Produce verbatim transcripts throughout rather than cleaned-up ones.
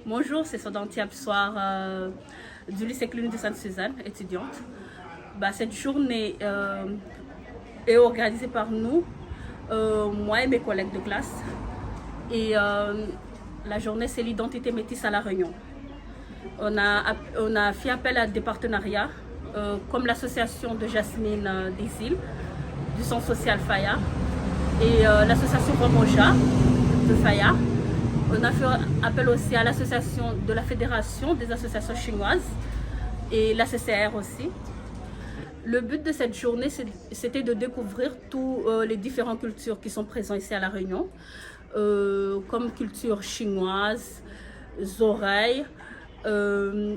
Bonjour, c'est Sodanti Absoir, euh, du lycée Cluny de Sainte-Suzanne, étudiante. Bah, cette journée, euh, est organisée par nous, euh, moi et mes collègues de classe. Et, euh, la journée, c'est l'identité métisse à La Réunion. On a app-, on a fait appel à des partenariats, euh, comme l'association de Jasmine, euh, des îles, du centre social Faya, et, euh, l'association Voix Moja de Faya. On a fait appel aussi à l'association de la Fédération des associations chinoises et la C C R aussi. Le but de cette journée, c'est, c'était de découvrir tous, euh, les différentes cultures qui sont présentes ici à La Réunion, euh, comme culture chinoise, zorèy, euh,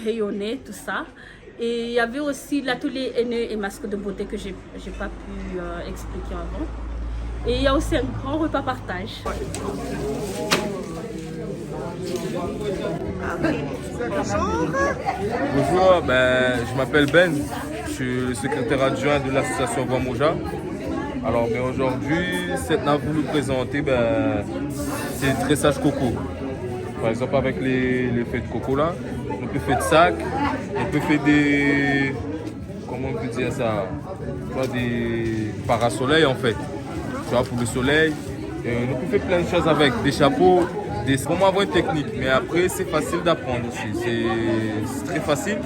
réunionnais, tout ça. Et il y avait aussi l'atelier henné et masque de beauté que j'ai, j'ai pas pu, euh, expliquer avant. Et il y a aussi un grand repas partage. Bonjour. Bonjour, ben, je m'appelle Ben, je suis le secrétaire adjoint de l'association Voix Moja. Alors, ben, aujourd'hui, sèt nou la voulu prézanté, ben, sé trésaz koko. Par égzanp, avèk lé, lé fèy de koko la, nou pé fé de sak, nou pé fé dé, koman nou pé dir sa, tu vois, des parasols, en fait. Tu vois, pour le soleil. Euh, nou pé fé plin de shoz avèk, dé shapo, dé, pou moin, avèk teknik. Mé apré, sé fasil d'aprann osi. Sé, sé trè fasil.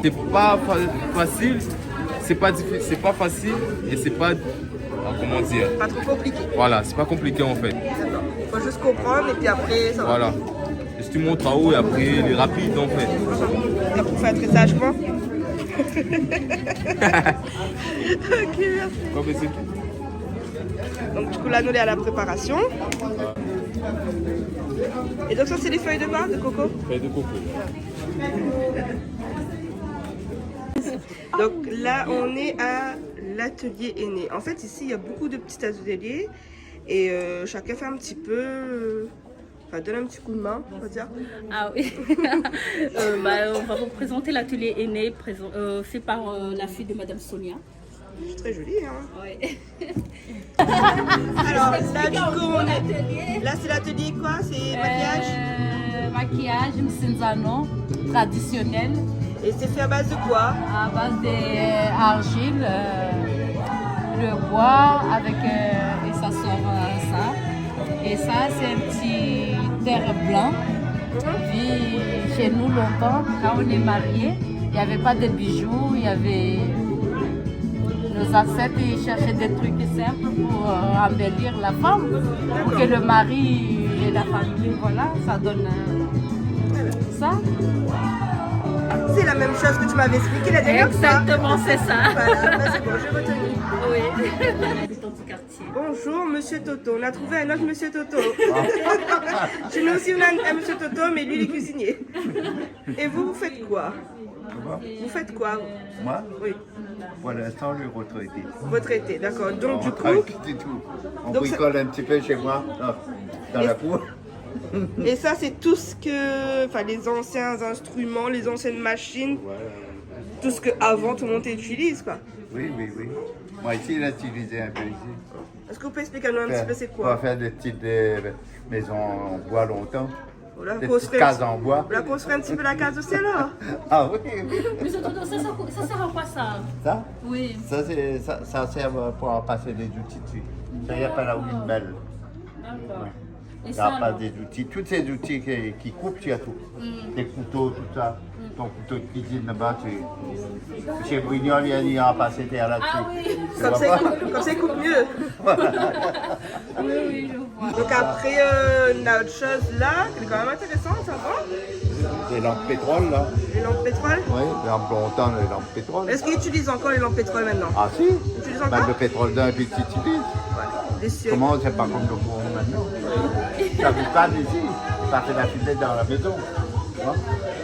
Sé pa fa-, fasil, sé pa difi-, sé pa fasil é sé pa, ah, koman dir ? Pas trop compliqué. Voilà, sé pa konpliké an fèt. D'accord. Faut juste comprendre et puis après, ça va. Voilà. Juste tu montres en haut et après, il est rapide en fait. T'as pour faire très sagement. Ok, merci. Bon, ben, c'est tout. Donc, du coup, là, nous, on est à la préparation. Et donc, ça, c'est les feuilles de quoi, de coco ? Feuilles de coco. Donc là, on est à l'atelier henné. En fait, ici, il y a beaucoup de petits ateliers et, euh, chacun fait un petit peu, euh, enfin, donne un petit coup de main, on va dire. Ah oui. Euh, bah, on va vous présenter l'atelier henné, présent, euh, fait par, euh, la fille de Madame Sonia. C'est très joli, hein ? Ouais. Alors, là, du coup, on est, là, c'est l'atelier quoi ? C'est maquillage ? Euh, maquillage, msinzano, traditionnel. Et c'est fait à base de quoi ? À base de, euh, argile, euh, le bois avec, euh, et ça sort, euh, ça. Et ça, c'est un petit terre blanc. Puis, chez nous, longtemps, quand on est marié, il n'y avait pas de bijoux, il y avait, nos ancêtres, ils cherchaient des trucs simples pour, euh, embellir la femme, pour que le mari et la famille, voilà, ça donne, euh, ça. C'est la même chose que tu m'avais expliqué la dernière fois. Exactement, c'est ça. Voilà, bah c'est bon, j'ai retenu. Oui. Bonjour, monsieur Toto. On a trouvé un autre monsieur Toto. Chez nous aussi, on a un, un monsieur Toto, mais lui, il est cuisinier. Et vous, vous faites quoi ? Comment ? Vous faites quoi ? Moi ? Oui. Pour l'instant, je suis retraité. Retraité, d'accord. Donc, du coup, on bricole un petit peu chez moi, dans, dans la cour. Et ça, c'est tout ce que, enfin, les anciens instruments, les anciennes machines, tout ce que avant tout le monde utilise, quoi. Oui, oui, oui. Moi, ici, il a utilisé un peu ici. Est-ce que vous pouvez expliquer à nous un petit peu c'est quoi ? Pour faire des petites, euh, maisons en bois longtemps. Des petites cases en bois. Ou la konstrui in ti pé la kaz osi alor ? Ah oui, oui. Mé sirtou, sa, sa, sa sèr a koi sa ? Ça ? Oui. Ça, c'est, ça, ça sert pour passer des outils dessus. Ça, il y a pas la windmill. D'accord. Ouais. Et ça, alors ? Il y a pas des outils. Tous ces outils qui, qui coupent, tu as tout. Mm. Des couteaux, tout ça. Mm. Ton couteau de cuisine là-bas, tu, chez Brignol, il y a, il y a un passé terre là-dessus. Ah oui. Tu vois pas ? Comme ça, il coupe, comme ça, il coupe mieux. Oui, oui, je vois. Donc après, euh, on a autre chose là, qui est quand même intéressant, ça va ? Des lampes pétrole, là. Les lampes pétrole ? Oui, les lampes longtemps, les lampes pétrole. Est-ce qu'ils utilisent encore les lampes pétrole maintenant ? Ah si. Ils utilisent encore ? Ben, le pétrole d'un, puis tu utilises. Ouais, les siècles. Comment, c'est pas comme le courant maintenant. Ça vous parle ici, ça fait la fumée dans la maison. Hein ?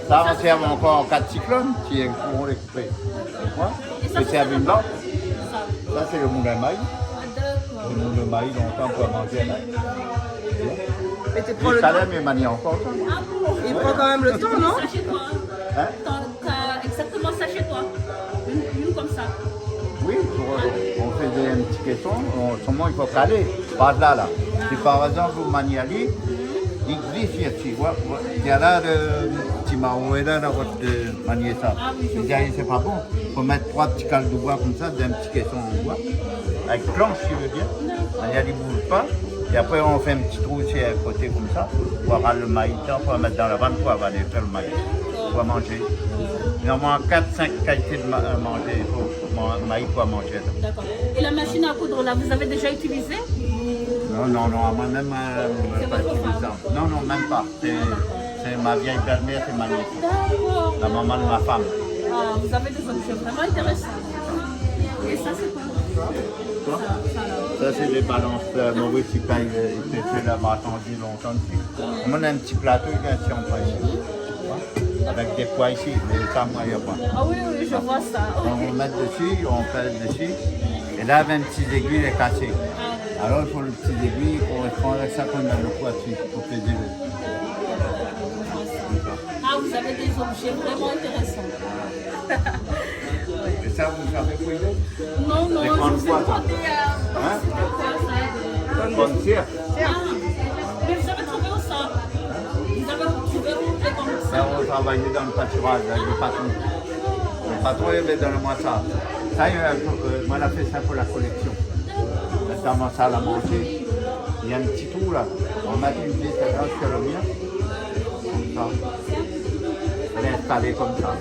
Ça, on sert encore en cas de cyclone, s'il y a un courant électrique. Ouais. Et ça, c'est une lampe. Ça, c'est le moulin à maïs. Ah, d'accord. Le moulin à maïs, longtemps, pour manger, là. Et tu prends le temps. Salem, il manie encore ça. Ah bon ? Il prend quand même le temps, non ? Ça chez toi, hein ? Hein ? T'as, t'as exactement ça chez toi. Une, une comme ça. Oui, pour, on fait des, un petit caisson, on, seulement il faut caler, par là, là. Si par exemple, vous maniez à lui, Li glis, li, ti voi, voi. Néna la, le ti maro la, la rot de manié sa. Ah oui, je vois. Li di, sé pa bon. Fo mèt troi ti kal de boi konmsa, dan in ti késson an boi, avèk plansh, si ou vé bien. Manièr li bouz pa. É apré, ou fé in ti trou osi a koté konmsa, pou aval le mayi, pou mèt dan la vann, pou avalé, fé le mayi, pou manzé. Normalman, kat, sink kalité de ma-, euh, manzé, pou, ma-, mayi pou manzé. D'accord. Et la machine à coudre, là, vous avez déjà utilisé ? Non, non, non, moin mèm, euh, pa itilizé. Non, non, mèm pa. C'est, c'est ma vieille belle-mère, c'est ma nièce. D'accord. La maman de ma femme. Ah, vous avez des objets vraiment intéressants. Et ça, c'est quoi ? Quoi ? Ça, ça, là. Ça, c'est les balances, euh, Maurice, il paye, euh, il fait, fait la marchandise longtemps ici. Moin néna in ti plato, néna in ti anfan isi. Avec des pois ici, mais ça, moi, il y a pas. Ah oui, oui, je vois ça. Ok. Donc, on met dessus, on pèse dessus. Et là, avec un petit aiguille, il est cassé. Ah oui. Alors, il faut ti zégui i korespon avèk sa, kan néna le poi dsi, pou pézé le. Ah, vous avez des objets vraiment intéressants. Et ça, vous savez où il est ? Non, non, je vous ai demandé, euh, c'était quoi ça ? Des cornes de cire. Hein ? Ah, mais vous avez trouvé où ça ? Vous avez trouvé où les cornes de cire ? Ça, on travaillait dans le pâturage avec le patron. Le patron, il avait donné moi ça. Ça, il y a un peu, euh, moi, on a fait ça pour la collection. Notamment ça, la montée. Il y a un petit trou là. On a mis une vieille cadence sur le mur. Comme ça. Elle est installée comme ça.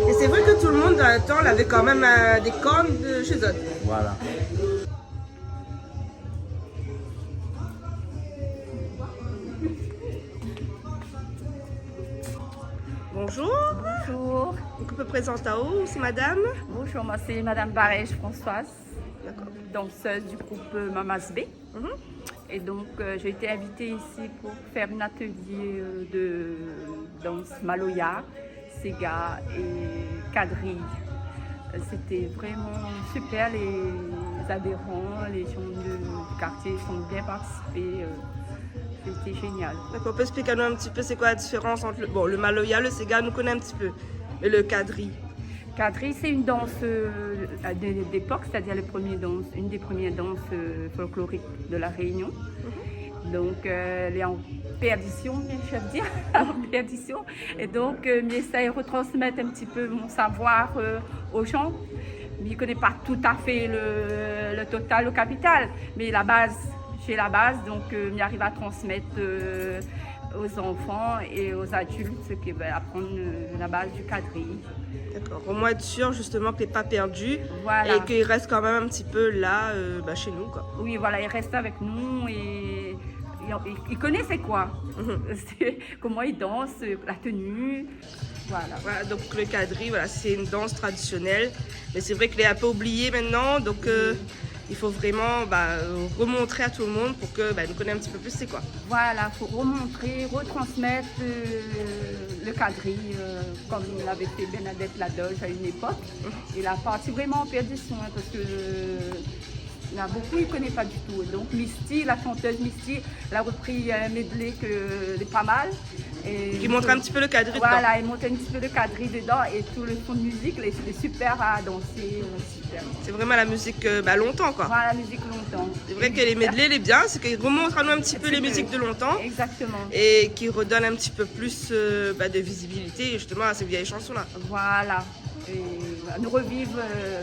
Et c'est vrai que tout le monde, dans le temps, il avait quand même, euh, des cornes de chez eux. Voilà. Bonjour. Bonjour. Donk, ou pé prézant aou, sé madam ? Bonjour, moi c'est Madame Barège Françoise, d'accord, danseuse du groupe, euh, Mamas B. Mhm. Et donc, euh, j'ai été invitée ici pour faire un atelier, euh, de danse maloya, séga et quadrille. Euh, c'était vraiment super, les adhérents, les gens de, du quartier, ils ont bien participé, euh, c'était génial. D'accord, ou pé ésplik anou in ti pé, sé koi la diférans ant le, bon, le maloya, le séga, nou koné in ti pé, mé le quadrille ? Quadrille, c'est une danse, euh, de, d'époque, c'est-à-dire les premières danses, une des premières danses, euh, folkloriques de la Réunion. Mhm. Donc, euh, elle est en perdition, je veux dire, en perdition. Et donc, euh, mi éséy retransmettre un petit peu mon savoir, euh, aux gens. Mi koné pa tout à fait le, le total, le capital, mais la base, j'ai la base, donc, euh, mi ariv à transmettre, euh, aux enfants et aux adultes, ce que, ben, apprendre, euh, la base du quadrille. D'accord. Au moins être sûr, justement, que t'es pas perdu, voilà, et qu'il reste quand même un petit peu là, euh, bah, chez nous, quoi. Oui, voilà, il reste avec nous et, et il, il connaît c'est quoi. Mhm. C'est comment il danse, la tenue. Voilà. Voilà, donc le quadrille, voilà, c'est une danse traditionnelle. Mais c'est vrai qu'elle est un peu oubliée maintenant, donc, euh, il faut vraiment, bah, euh, remontrer à tout le monde pour que, bah, nous connaisse un petit peu plus c'est quoi. Voilà, faut remontrer, retransmettre, euh, le quadrille, euh, comme l'avait fait Bernadette Ladoge à une époque. Et la parti vraiment en perdition, hein, parce que, euh, il y en a beaucoup, ils connaissent pas du tout. Et donc Misty, la chanteuse Misty, elle a repris un medley que, euh, est pas mal. Et qui montre un petit peu le quadrille dedans. Voilà, il montre un petit peu le quadrille dedans et tout le son de musique, les, les super à danser, euh, super. C'est vraiment la musique, euh, bah, longtemps, quoi. Voilà, la musique longtemps. C'est vrai que les medley, les bien, c'est qu'ils remontrent à nous un petit peu les musiques de longtemps. Exactement. Et qui redonnent un petit peu plus, euh, bah, de visibilité, justement, à ces vieilles chansons-là. Voilà. Et, bah, nous revivre, euh,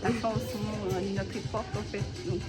la chanson, euh, à notre époque, en fait. Donc,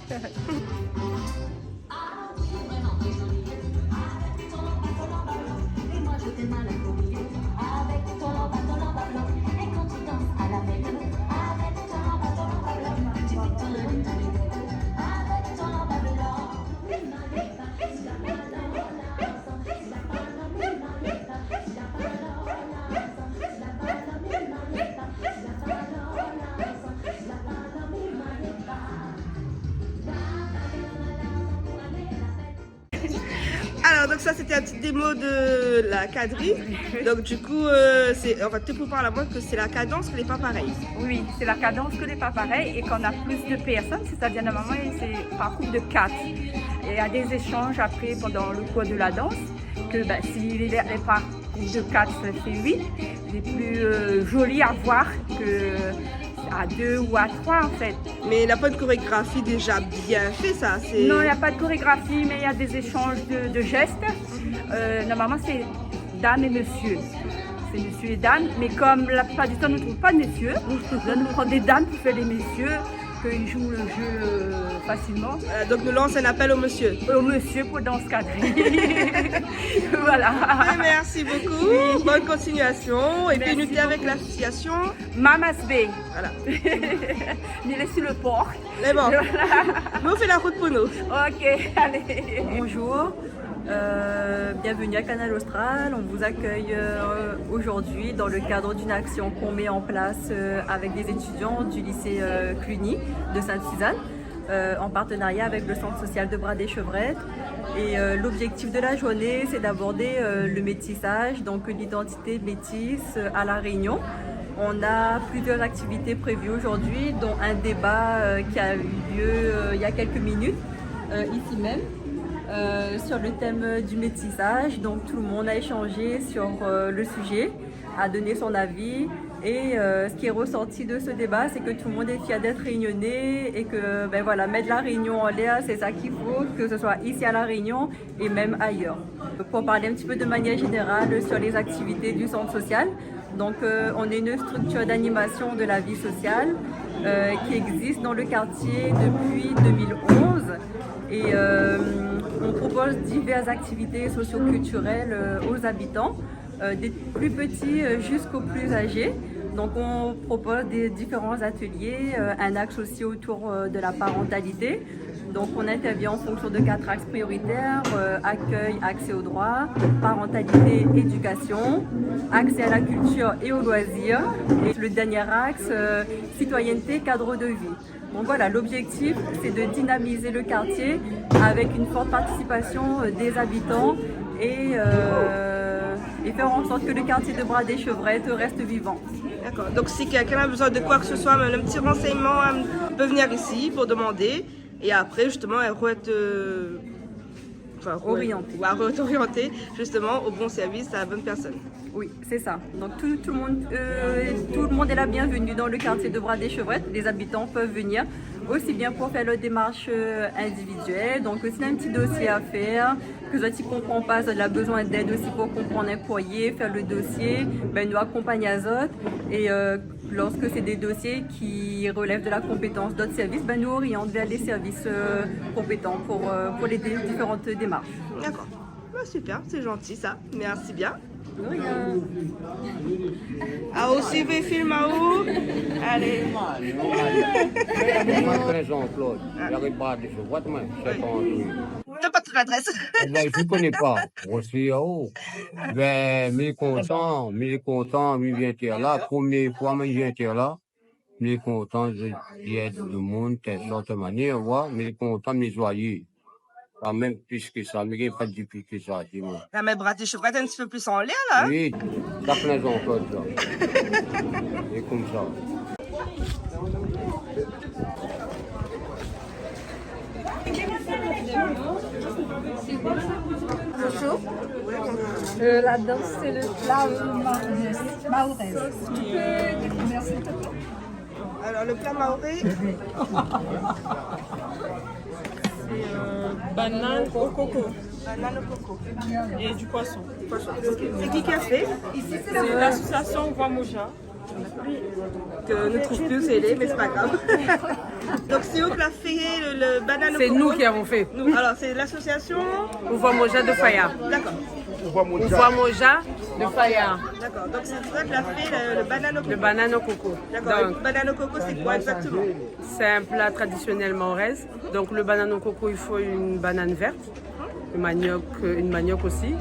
Alors, donc ça, c'était la petite démo de la quadrille. Donc, du coup, euh, c'est, enfin, tu peux parler à moi que c'est la cadence qui n'est pas pareille. Oui, c'est la cadence qui n'est pas pareille et qu'on a plus de personnes, c'est-à-dire, normalement, c'est par groupe de quatre. Et il y a des échanges après, pendant le cours de la danse, que, ben, si les, les par groupe de quatre, ça fait huit, c'est plus, euh, joli à voir que À deux ou à trois, en fait. Mais il n'y a pas de chorégraphie déjà bien fait, ça, c'est... Non, il n'y a pas de chorégraphie, mais il y a des échanges de, de gestes. Euh, normalement, c'est dame et monsieur. C'est monsieur et dame, mais comme la plupart du temps, on ne trouve pas de messieurs, là, on prend des dames pour faire les messieurs, qu'ils jouent le jeu, euh, facilement. Euh, donc, nous lançons un appel aux messieurs. Aux messieurs pour danser cadré. Voilà. Mais merci beaucoup. Oui. Bonne continuation. Et puis, merci beaucoup. Nous étions avec l'association Mamas Bay. Voilà. Mi lé si le port. Mais bon, voilà. Nous, on fait la route pour nous. Ok, allez. Bonjour. Euh, bienvenue à Kanal Austral. On vous accueille, euh, aujourd'hui dans le cadre d'une action qu'on met en place, euh, avec des étudiants du lycée, euh, Cluny de Sainte-Suzanne, euh, en partenariat avec le centre social de Bras des Chevrettes. Et, euh, l'objectif de la journée, c'est d'aborder, euh, le métissage, donc l'identité métisse, euh, à La Réunion. On a plusieurs activités prévues aujourd'hui, dont un débat, euh, qui a eu lieu, euh, il y a quelques minutes, euh, ici même, euh, sur le thème, euh, du métissage. Donc tout le monde a échangé sur, euh, le sujet, a donné son avis. Et, euh, ce qui est ressorti de ce débat, c'est que tout le monde est fier d'être réunionnais et que, ben voilà, mettre La Réunion en l'air, c'est ça qu'il faut, que ce soit ici à La Réunion et même ailleurs. Pour parler un petit peu de manière générale sur les activités du centre social, donc, euh, on est une structure d'animation de la vie sociale, euh, qui existe dans le quartier depuis deux mille onze. Et, euh, on propose diverses activités socio-culturelles, euh, aux habitants, euh, des plus petits, euh, jusqu'aux plus âgés. Donc, on propose des différents ateliers, euh, un axe aussi autour, euh, de la parentalité. Donc, on intervient en fonction de quatre axes prioritaires, euh, accueil, accès aux droits, parentalité, éducation, accès à la culture et aux loisirs. Et le dernier axe, euh, citoyenneté, cadre de vie. Donc voilà, l'objectif, c'est de dynamiser le quartier avec une forte participation, euh, des habitants et, euh, et faire en sorte que le quartier de Bras des Chevrettes reste vivant. D'accord. Donc, si quelqu'un a besoin de quoi que ce soit, même un petit renseignement, hein, peut venir ici pour demander. Et après, justement, elle va être, euh, enfin, ouais, orientée. Ouais, être orientée, justement, au bon service, à la bonne personne. Oui, c'est ça. Donc, tout, tout le monde, euh, tout le monde est la bienvenue dans le quartier de Bras des Chevrettes. Les habitants peuvent venir aussi bien pour faire leur démarche, euh, individuelle. Donc, si on a un petit dossier à faire, ke zot i konpran pa, zot la bezoin d'èd osi pou konprann in kourié, fé le dosié, bin, nou akonpagn azot. É, euh, lorske sé dé dosié ki relèv de la konpétans d'ot sèrvis, bin, nou oriyant vèr lé sèrvis, euh, konpétan pou, euh, pou lé dé-, diféran démarsh. D'accord. Bah, super, c'est gentil ça. Merci bien. De rien. Ah, osi, vé film aou. Allez. Moin, Jean-Claude, j'arrive pas de ce boîte, moi, c'est pas un truc. T'as pas de l'adresse. Eh ben, je connais pas. Osi, oh. Ben, mi lé kontan, mi lé kontan, mi vien tèr la. Promié foi, mi vien tèr la. Mi lé kontan, mi èd le moun, tèl sort manièr, oua. Mi lé kontan, mi lé zoiyé. Pa mèm plis ke sa, mi gingn pa di plis ke sa, di moin. La mèt Bras des Chevrettes in ti pé plis anlèr, la, hein ? Oui, sa plin Jean-Claude, sa. É konmsa. Bonjour. Euh, la danse, c'est le plat, euh, ma-, mahorais. Tu peux découvrir, s'il te plaît ? Alors, le plat mahorais, c'est, euh, banane au coco. Banane au coco. Et du poisson. Poisson. Ok. C'est qui qui a fait ? C'est l'association Voix Moja. Ke nou trouv pi ousa lé, mé sé pa grav. Donc, c'est eux qui l'a fait, le, le banane au coco. C'est nous qui avons fait. Nous. Alors, c'est l'association Voix Moja de Faya. D'accord. Voix Moja. Voix Moja de Faya. D'accord. Donc, c'est toi qui l'a fait, le, le banane au coco. Le banane au coco. D'accord. Donc, le banane au coco, c'est quoi exactement ? C'est un plat traditionnel mahorais. Donc, le banane au coco, il faut une banane verte. Le manioc, euh, une manioc aussi.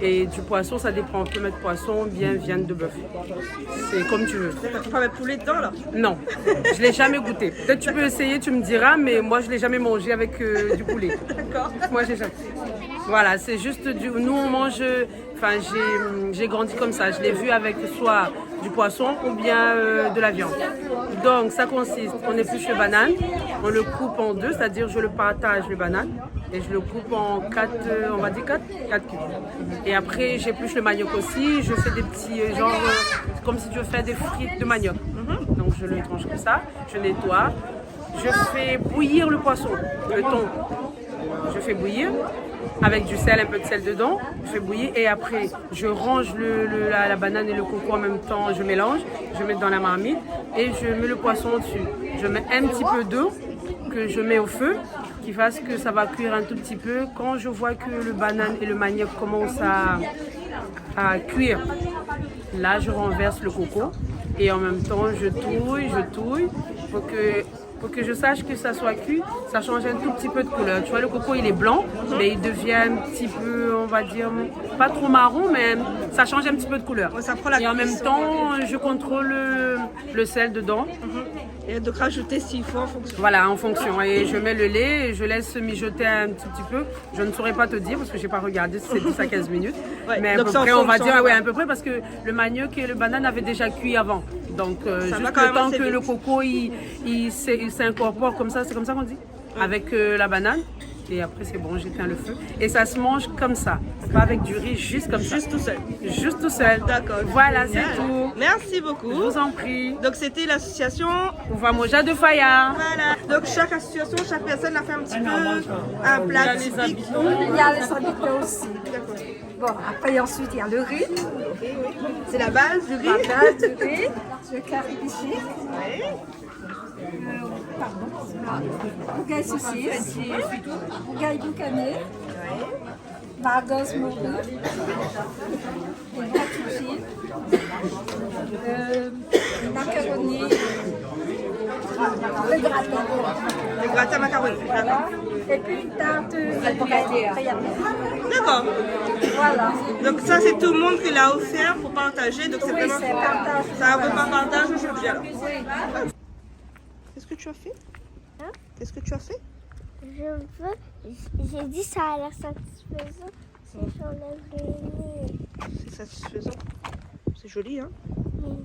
Et du poisson, ça dépend. On peut mettre poisson ou bien viande de bœuf. C'est comme tu veux. D'accord, tu peux pas mettre poulet dedans, là ? Non, je l'ai jamais goûté. Peut-être tu peux essayer, tu me diras, mais moi, je l'ai jamais mangé avec, euh, du poulet. D'accord. Moi, j'ai jamais. Voilà, c'est juste du, nous, on mange, euh, enfin, j'ai, j'ai grandi comme ça. Je l'ai vu avec soit du poisson ou bien, euh, de la viande. Donc, ça consiste, on épluche le banane, on le coupe en deux, c'est-à-dire je le partage, le banane, et je le coupe en quatre, euh, on va dire quatre, quatre cubes. Et après, j'épluche le manioc aussi, je fais des petits, euh, genre, euh, comme si tu veux faire des frites de manioc. Donc je le tranche comme ça, je nettoie, je fais bouillir le poisson, le thon. Je fais bouillir avec du sel, un peu de sel dedans, je fais bouillir et après je range le, le- la, la banane et le coco en même temps, je mélange, je mets dans la marmite et je mets le poisson dessus. Je mets un petit peu d'eau que je mets au feu, qui fasse que ça va cuire un tout petit peu. Quand je vois que le banane et le manioc commencent à, à cuire, là je renverse le coco et en même temps je touille, je touille pour que, pour que je sache que ça soit cuit. Ça change un tout petit peu de couleur. Tu vois, le coco il est blanc, mais il devient un petit peu, on va dire, pas trop marron, mais ça change un petit peu de couleur. Ouais, ça prend la cuisson. Et en même temps, je contrôle le, le sel dedans. Et donc rajouter s'il faut en fonction. Voilà, en fonction. Et je mets le lait et je laisse mijoter un tout petit peu. Je ne saurais pas te dire parce que j'ai pas regardé si c'est dix à quinze minutes. Ouais, mais à peu près, on va dire, ouais, à peu près, parce que le manioc et le banane avaient déjà cuit avant. Donc, euh, juste le temps que le coco, il, il s'in-, il s'incorpore comme ça, c'est comme ça qu'on dit ? Avec, euh, la banane. Et après, c'est bon, j'éteins le feu. Et ça se mange comme ça. Pas avec du riz, juste comme ça. Juste tout seul. Juste tout seul. D'accord. Voilà, c'est tout. Génial. Merci beaucoup. Je vous en prie. Donc, c'était l'association Uvamoja de Faya. Voilà. Donc, chaque association, chaque personne a fait un petit peu un plat typique. Il y a les habitants aussi. D'accord. Bon, après, ensuite, il y a le riz. C'est la base, le riz. La base, le riz, le cœur épicé. Oui. Euh, pardon. Rougay sosis, rougay boukané, margoz moru, gratouti, euh, macaroni, le gratin. Le gratin macaroni, d'accord. Et puis une tarte, euh, brioche. D'accord. Voilà. Donc ça, c'est tout le monde qui l'a offert pour partager. Donc c'est vraiment, c'est un repas partage aujourd'hui, alors. Oui. Qu'est-ce que tu as fait ? Hein ? Qu'est-ce que tu as fait ? Je veux, j'ai dit ça a l'air satisfaisant si j'enlève le nez. C'est satisfaisant. C'est joli, hein ? Oui.